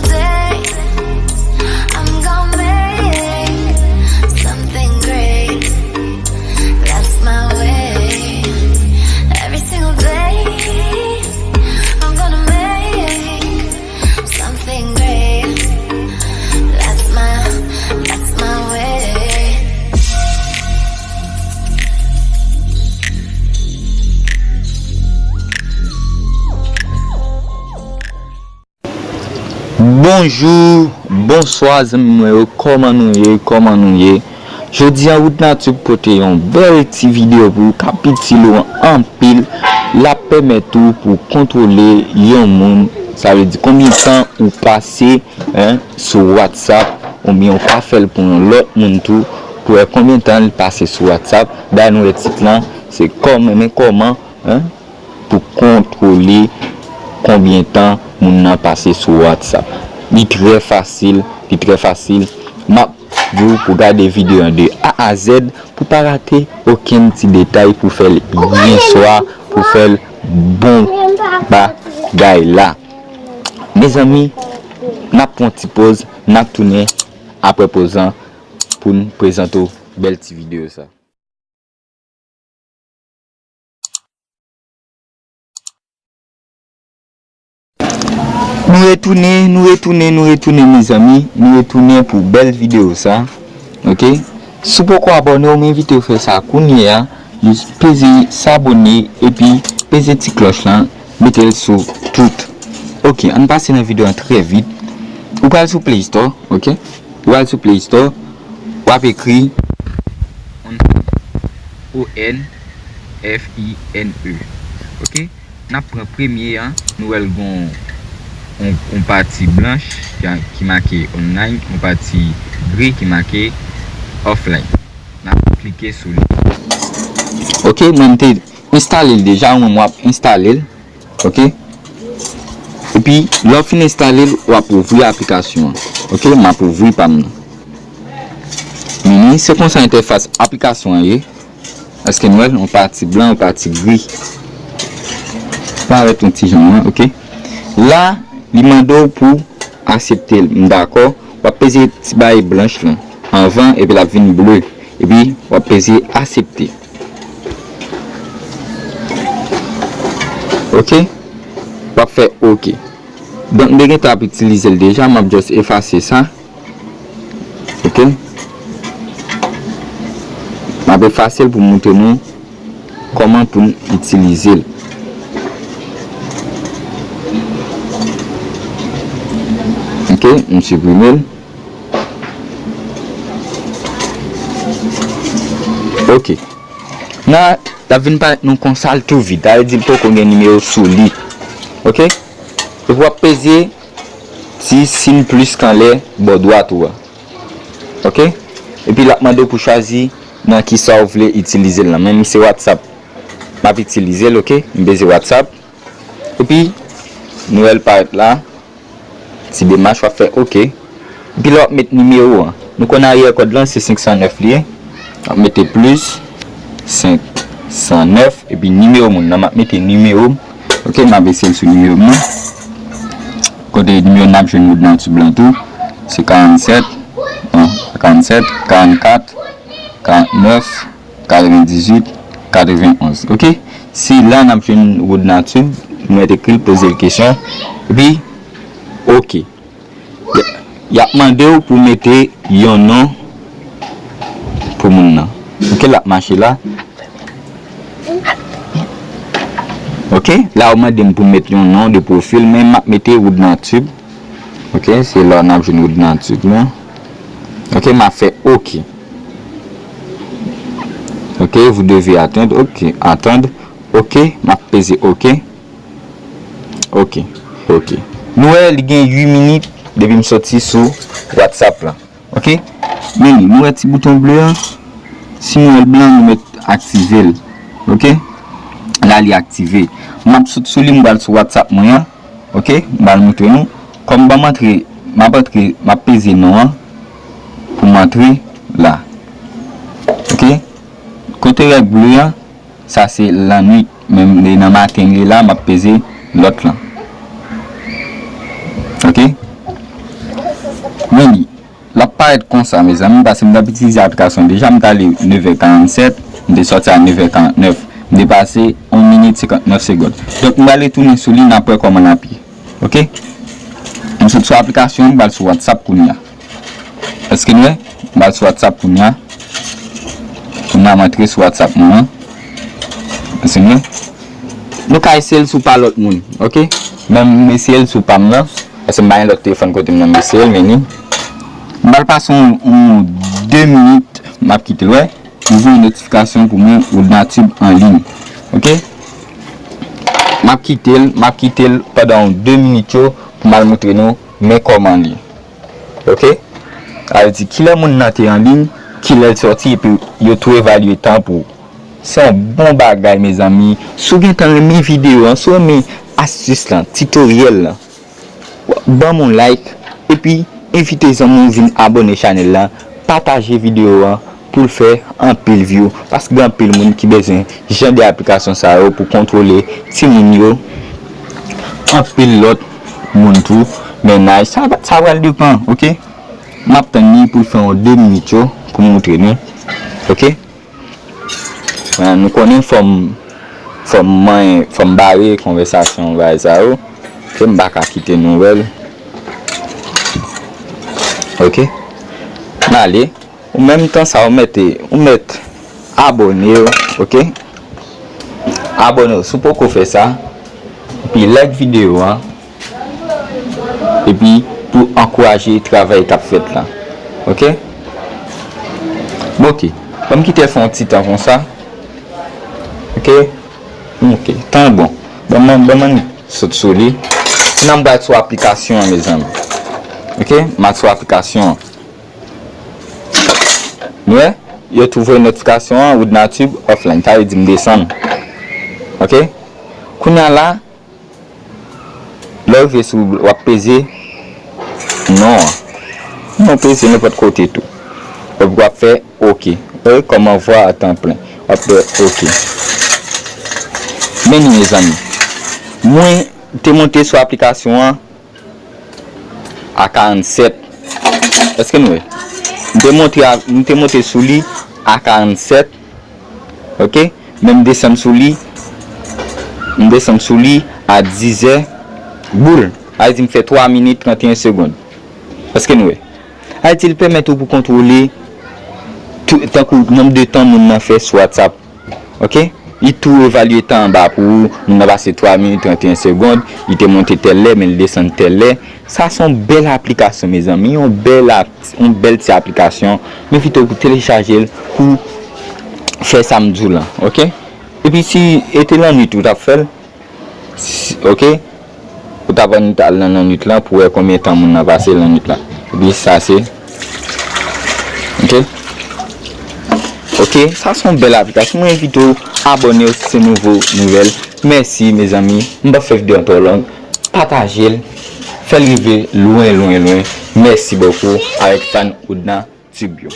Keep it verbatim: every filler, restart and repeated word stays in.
day, I'm gonna make something great. That's my way. Every single day, I'm gonna make something great. That's my, that's my way. Bonjou, bonswa zanmi mwen yo, kòman nou ye, kòman nou ye? Jodi a Wood Nature pote yon bèl ti videyo pou ou k ap itil ou anpil. L ap pèmèt ou pou w kontwole yon moun, sa vle di konbyen tan ou pase, en, sou WhatsApp, oubyen ou ka fè l pou yon lòt moun tou, pou wè konbyen tan li pase sou WhatsApp. Dayè nou wè tit lan, se kòman, men kòman, en, pou kontwole konbyen tan moun nan pase sou WhatsApp. Li trè fasil, li trè fasil. M ap di w pou gade videyo an de A a Z pou pa rate okenn ti detay pou fè l byen swa, pou fè l bon bagay la. Mezanmi, n ap pran ti poz, n ap tounen apre poz lan pou n prezante w bèl ti videyo sa. Nou retounen, nou retounen, nou retounen, mezanmi. Nou retounen pou bèl videyo sa. Ok? Si w poko abòne, m envite w fè sa kounye a. Jis peze s'abonner epi peze ti klòch lan, mete l sou tout. Ok, ann pase nan videyo an trè vit. Ou pral sou Play Store, ok? Ou al sou Play Store, w ap ekri Onfine, O N F I N E. Ok? N ap pran premye a, nou wè l gon yon, yon pati blanch ki, ki make online, yon pati gri ki make offline. N ap klike sou li. Ok, mwen m te enstale l deja, ou menm w ap enstale l. Ok? Epi, lè w fin enstale l, w ap ouvri aplikasyon an. Ok? M ap ouvri pa m nan. Meni, se konsa entèfas aplikasyon an ye. Èske n wè l? Yon pati blan, yon pati gri. Parèt yon ti jan, ok? La, li mande w pou aksepte l. M dakò. W ap peze ti bagay blanch lan anvan, epi l ap vin ble. Epi, w ap peze aksepte. Ok? W ap fè ok. Donk, m te gentan ap itilize l deja, m ap just efase sa. Ok? M ap efase l pou m montre nou kòman pou n itilize l. Ok, m siprime l. Ok. Nan, l ap vin parèt nou konsa l tou vid. Sa vle di l poko gen nimewo sou li. Ok? Epi w ap peze ti siy plis k anlè bò dwat ou a. Ok? Epi l ap mande w pou chwazi nan kisa w vle itilize l lan. Men m se WhatsApp m ap itilize l, ok? M peze WhatsApp. Epi, nou wè l parèt la. Ti demach, w ap fè ok. Epi la, w ap met nimewo an. Nou konn aryè kòd lan, se senk san nèf li ye. W ap mete plis senk san nèf, epi nimewo moun nan, m ap mete nimewo m. Ok, m ap eseye l sou nimewo m nan. Kote nimewo n ap jwenn Wood Nature blan tou, se karannsèt, non, karannsèt, karannkat, karannèf, katrevendizuit, katrevenonz. Ok? Se la n ap jwenn Wood Nature, nou mèt ekri l, poze l kesyon, epi, ok. Y, y ap mande w pou mete yon non pou moun nan. Ok, l ap mache la. Ok, la yo mande m pou m met yon non de pwofil, men m ap mete Wood Nature. Ok, se la n ap jwenn Wood Nature lan. Ok, m ap fè ok. Ok, vous devez attendre. Ok, attendre. Ok, m ap peze ok. Ok, ok. Nou wè li gen uit minit depi m soti sou WhatsApp lan. Ok? Men li, nou wè ti bouton ble an? Si nou wè l blan, nou mèt aktive l. Ok? La li aktive. M ap sot sou li, m pral sou WhatsApp mwen an. Ok? M pral montre nou. Kòm ban m antre, m ap antre, m ap peze non an pou m antre la. Ok? Kote règ ble an, sa se lannwit. Men m nan maten li la, m ap peze lòt lan. Ok? Sa fèt konsa, mezanmi, paske m t ap itilize aplikasyon deja, m t ale nevè karannsèt, m te sòti a nevè karantnèf, m te pase yon minit senkantnèf segonn. Donk, m pral retounen sou li, n ap wè kòman l ap ye. Oke? M sot sou aplikasyon, m pral sou WhatsApp kounye a. Èske nou wè? M pral sou WhatsApp kounye a. Kounye a, m antre sou WhatsApp mwen an. Èske nou wè? Nou ka eseye l sou pa lòt moun, oke? Men m eseye l sou pa m nan. Paske m pa gen lòt telefòn kote m nan, m eseye l, men ni. M pral pase yon, yon de minit, m ap kite l, wè. Li voye notifikasyon pou mwen, Roodna Tube an liy. Oke? M ap kite l, m ap kite l pandan yon de minit yo pou m al montre nou men kòman li ye. Oke? Sa vle di, kilè moun nan te an liy, kilè l sòti, epi yo tou evalye tan pou ou. Se yon bon bagay, mezanmi. Si w gentan renmen videyo an, si w renmen astis lan, titoryèl lan, ban m yon like, epi envite zanmi w vin abòne chanèl la, pataje videyo an pou l fè anpil view, paske gen anpil moun ki bezwen jan de aplikasyon sa yo pou kontwole timoun yo, anpil lòt moun tou, mennaj, sa, sa pral depann, oke? M ap tann li pou l fè yon de minit yo pou m montre nou, oke? Bon, nou konnen fò m, fò m manyen, fò m bare konvèsasyon bagay sa yo. Ke m pa ka kite nouvèl. Oke? M ale. Ou menm tan sa, ou mete, ou mèt abòne w, oke? Abòne w, si w poko fè sa. Epi like videyo an. Epi pou ankouraje travay k ap fèt la. Oke? Bon, oke. Ban m kite l fè yon ti tan konsa. Oke? Oke. Tan bon. Ban m, ban m sot sou li. Kounya m pral sou aplikasyon an, mezanmi. Oke? M al sou aplikasyon an. Nou wè? Yo tou voye notifikasyon an, Roodna Tube offline. Sa vle di m desann. Oke? Kounya la, lè w rive sou, w ap peze non an. Non, peze nenpòt kote tou. Epi w ap fè oke. Wi, kòm anvwa a tan plen. W ap fè oke. Men ni, mezanmi. Mwen te monte sou aplikasyon an a karannsèt. Èske nou wè? M te monte a, m te monte sou li a karannsèt. Oke? Men m desann sou li. M desann sou li a dizè. Boul. Sa vle di m fè twa minit trannteyen segonn. Èske nou wè? Sa vle di l pèmèt ou pou kontwole tou, tankou nonb de tan moun nan fè sou WhatsApp. Oke? Li tou evalye tan anba pou ou. Moun nan pase twa minit trannteyen segonn. Li te monte tèl lè, men li desann tèl lè. Sa se yon bèl aplikasyon, mezanmi. Yon bèl ap-, yon bèl ti aplikasyon. M envite w pou telechaje l, pou fè sa m di w lan. Oke? Epi si e te lannwit ou t ap fè l, si, oke? Ou t ap annik al nan lannwit lan pou wè konbyen tan moun nan pase lannwit lan. Epi sa se, oke? Oke, sa se yon bèl aplikasyon. Mwen envite w abòne w si se nouvo nouvèl. Mèsi, mezanmi. M p ap fè videyo an twò long. Pataje l. Fè l rive lwen, lwen, lwen. Mèsi bokou. Avèk fan Roodna Tube yo.